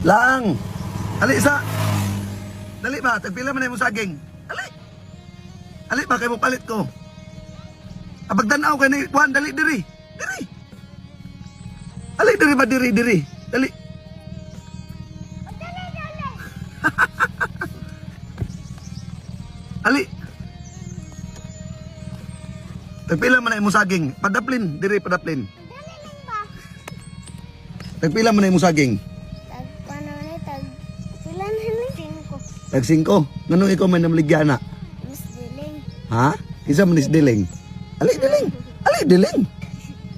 Laang. Ali sa. Dali ba, tagpila man imong saging. Ali. Ali ba kay mo palit ko. Abag tan-aw kay ni kuan, dali diri. Diri. Ali diri ba, diri diri. Dali. Ali. Tagpila man na imong saging. Padaplin, diri padaplin. Tagpila man na imong saging. Tag paano ni tag pila na ni? Cinco. Tag 5. Nganong ikaw may namaligya na? Mas diling. Ha? Kinsa man is diling? Ali diling. Ali diling.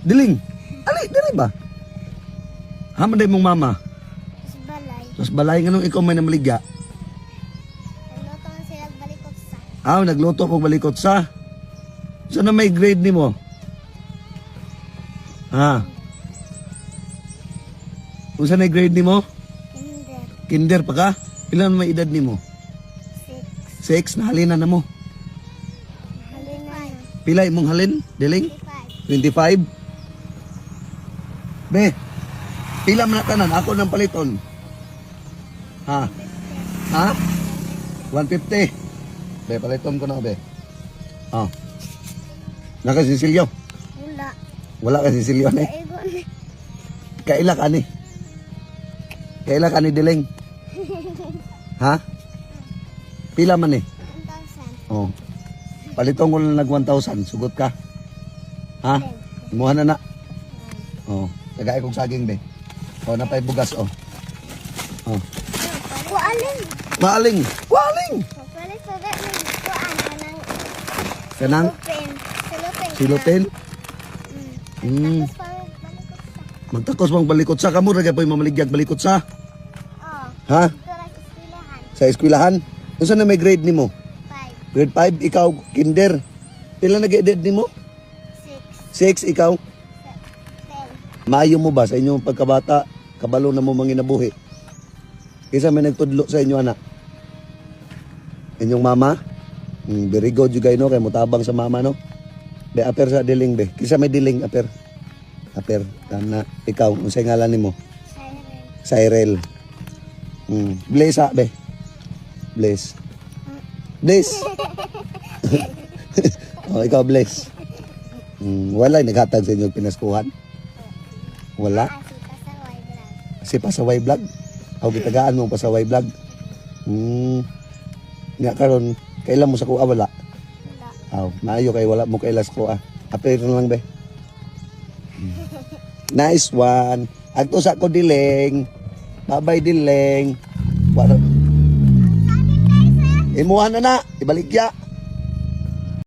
Diling. Ali dili ba? Ha man day mong mama. Mas balay. Tapos balay, nganong ikaw may namaligya? Nagluto man sila balikot sa. Ah, nagluto kog balikot sa. Sa na may grade nimo? Ha? Unsa na grade nimo? Kinder. Kinder pa ka? Pila na may edad nimo? Six. 6, nahalina na mo. Halina na. Pila imong halin? Diling? 25. 25? Be, pila man na tanan? Ako nang paliton. Ha? Ha? 150. Be, paliton ko na, be. Oh. Nakasisilyo. Wala. Wala ka sisilyo ni. Kaigo ni. Kaila ka ni. Kaila ka ni Diling. Ha? Pila man eh. 1,000. Oh. Paliton ko lang nag 1,000. Sugot ka. Ha? Imuha na na. Oh. Tagay kong saging, be. Oh, napay bugas, oh. Oh. Kualing. Maaling! Kualing! Papalit pa ba ni kuan kanang Kanang open. Silutin. silutin. Tapos pa balikot sa. Magtakos mong balikot sa kamo ra gyud mamaligyag balikot sa. Oh. Ha? Dito ra sa eskwelahan. Sa eskwelahan. Unsa na may grade nimo? 5. Grade 5, ikaw kinder. Pila na edad nimo? 6. 6 ikaw. 10. Maayo mo ba sa inyong pagkabata? Kabalo na mo manginabuhi. Kinsa may nagtudlo sa inyo, anak? Inyong mama? Very good you guys, no? Kay mutabang sa mama, no? Be, aper sa diling, be. Kinsa may diling, aper? Aper, tama. Ikaw, unsay ngalan nimo? Siren. Cyril. Bless, ha, be. Bless. Bless. Oh, ikaw, bless. Wala naghatag sa inyong pinaskuhan? Wala? Ah, si Pasaway Vlog. Si Pasaway Vlog. Aw, gitagaan mo ang Pasaway Vlog. Nga karon, kailan mo sa kuha wala? Wala. Aw, maayo kay wala mo kaila sa kuha. Apir na lang be. Nice one. Agto sa ko diling. Bye-bye diling. Wala. Imuha na na, ibaligya.